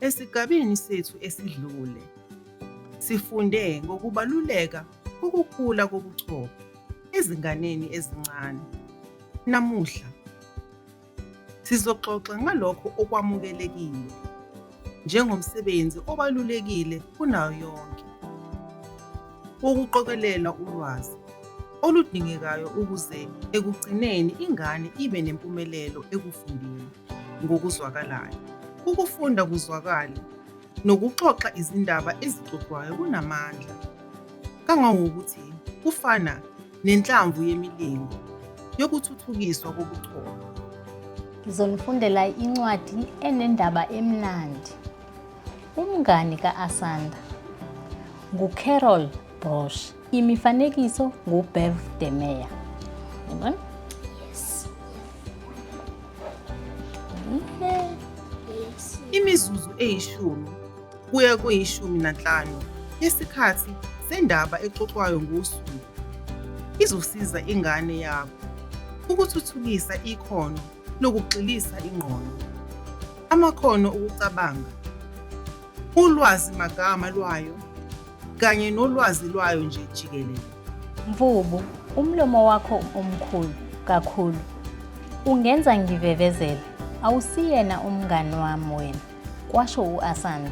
Esigabeni sethu esidlule, sifunde ngokubaluleka kokukhula kobuchopho ezinganeni ezincane. Namuhla, sizoxoxa ngalokho okwamukelekile njengomsebenzi obalulekile kunayo yonke, wokuqokelela ulwazi oludingekayo ukuze ekugcineni ingane ibe nempumelelo ekufundeni ngokuzwakalayo. Ukufunda kuzwakale nokuxoxa izindaba ezixoxwayo kunamandla kangangokuthi kufana nenhlamvu yemilingo yokuthuthukiswa kobuchopho. Ngizonifundela incwadi enendaba emnandi. Umngani ka-Asanda nguCarol Brosh. Imifanekiso nguBev Demeyer. Yabona? Yes. Yes. Imizuzu eyishumi kuya kweyishumi nanhlanu yesikhathi sendaba exoxwayo ngosuku izosiza ingane yakho ukuthuthukisa ikhono lokugxilisa ingqondo, amakhono okucabanga, ulwazimagama lwayo kanye nolwazi lwayo nje jikelele. Mvubu, umlomo wakho omkhulu kakhulu ungenza ngivevezele. Awusiyena umngani wami wena, kwasho u-Asanda.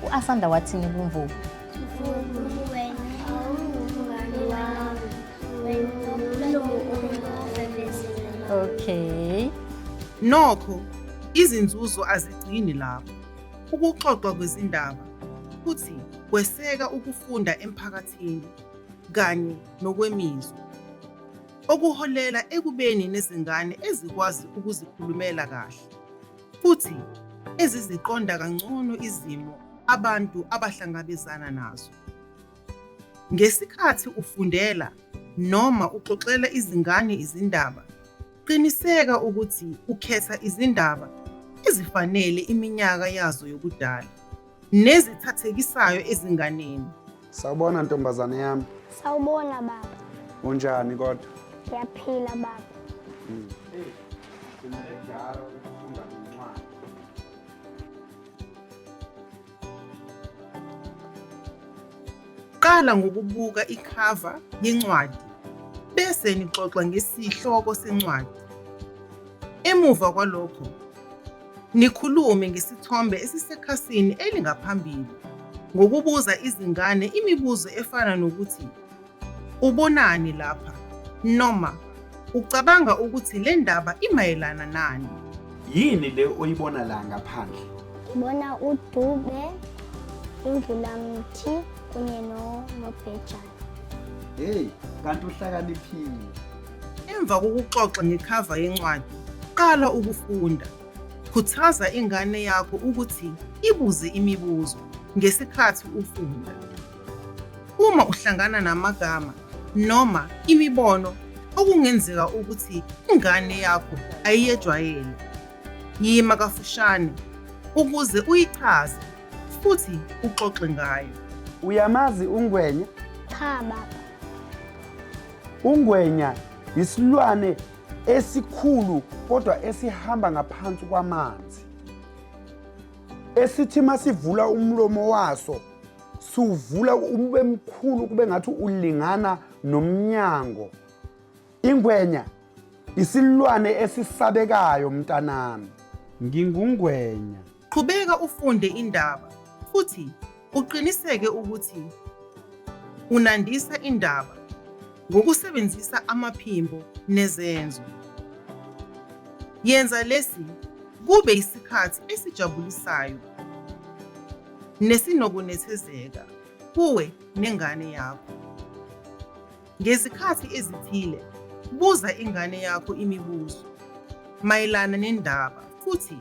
U-Asanda wathini kuMvubu? Mvubu, wena awungumngani wami. Wena unomlomo ovevezelayo. Okay. Nokho, izinzuzo azigcini lapho. Ukuxoxwa kwezindaba futhi kweseka ukufunda emphakathini kanye nokwemizwa, okuholela ekubeni nezingane ezikwazi ukuzikhulumela kahle futhi eziziqonda kangcono izimo abantu abahlangabezana nazo. Ngesikhathi ufundela noma uxoxela izingane izindaba, qiniseka ukuthi ukhetha izindaba ezifanele iminyaka yazo yobudala nezithathekisayo ezinganeni. Sawubona ntombazane yami. Sawubona baba. Unjani kodwa? Ngiyaphila baba. Qala ngokubuka ikhava yencwadi bese nixoxa ngesihloko sencwadi. Emuva kwalokho, nikhulume ngesithombe esisekhasini elingaphambili ngokubuza izingane imibuzo efana nokuthi Ubonani lapha? noma Ucabanga ukuthi le ndaba imayelana nani? Yini le oyibona la ngaphandle? Ngibona uDube, indlulamthi kunye nobhejane. Hey, kanti uhlakaniphile. Emva kokuxoxa ngekhava yencwadi, qala ukufunda. Khuthaza ingane yakho ukuthi ibuze imibuzo ngesikhathi ufunda. Uma uhlangana namagama noma imibono okungenzeka ukuthi ingane yakho ayiyejwayele, yima kafushane ukuze uyichaze futhi uxoxe ngayo. Uyamazi uNgwenya? Cha baba. UNgwenya isilwane esikhulu kodwa esihamba ngaphansi kwamanzi. Esithi masivula umlomo waso siwuvula ube mkhulu kube ngathi ulingana nomnyango. Ingwenya isilwane esisabekayo mntanami. Ngingungwenya. Qhubeka ufunde indaba futhi uqiniseke ukuthi unandisa indaba ngokusebenzisa amaphimbo nezenzo. Yenza lesi kube isikhathi esijabulisayo nesinokunethezeka kuwe nengane yakho. Ngezikhathi ezithile, buza ingane yakho imibuzo mayelana nendaba futhi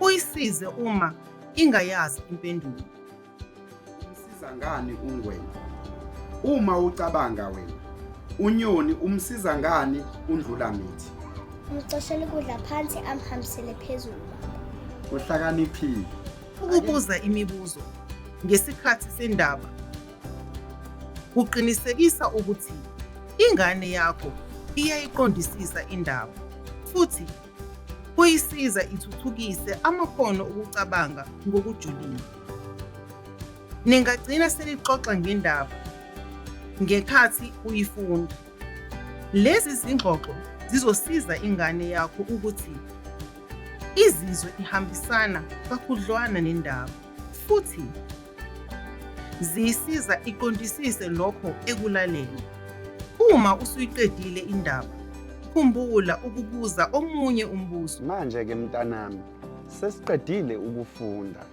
uyisize uma ingayazi impendulo. Umsiza ngani uNgwenya? Uma ucabanga wena, uNyoni umsiza ngani uNdlulamithi? Umcoshela ukudla phansi amhambisele phezulu baba. Uhlakaniphile. Ukubuza imibuzo ngesikhathi sendaba kuqinisekisa ukuthi ingane yakho iyayiqondisisa indaba futhi Kuyisiza ithuthukise amakhono okucabanga ngokujulile. Ningagcina senixoxa ngendaba ngekhathi uyifunda. Lezi zingxoxo zizosiza ingane yakho ukuthi izizwe ihambisana kakhudlwana nendaba futhi ziyisiza iqondisise lokho ekulalele. Uma usuyiqedile indaba, khumbula ukubuza omunye umbuzo. Manje-ke mntanami, sesiqedile ukufunda.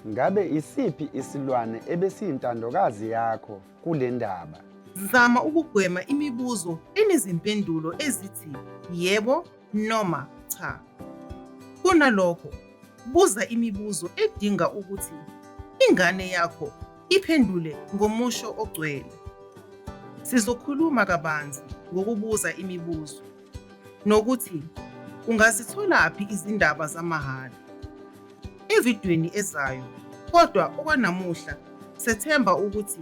Ngabe isiphi isilwane ebesiyintandokazi yakho kule ndaba? Zama ukugwema imibuzo enezimpendulo ezithi yebo noma cha. Kunalokho, buza imibuzo edinga ukuthi ingane yakho iphendule ngomusho ogcwele. Sizokhuluma kabanzi ngokubuza imibuzo nokuthi ungazitholaphi izindaba zamahhala evidweni ezayo, kodwa okwanamuhla sethemba ukuthi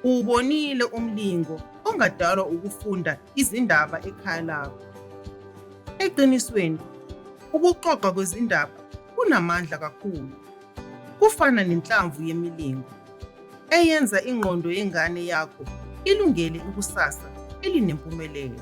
uwubonile umlingo ongadalwa ukufunda izindaba ekhaya lakho. Eqinisweni, ukuxoxwa kwezindaba kunamandla kakhulu. Kufana nenhlamvu yemilingo eyenza ingqondo yengane yakho ilungele ikusasa elinempumelelo.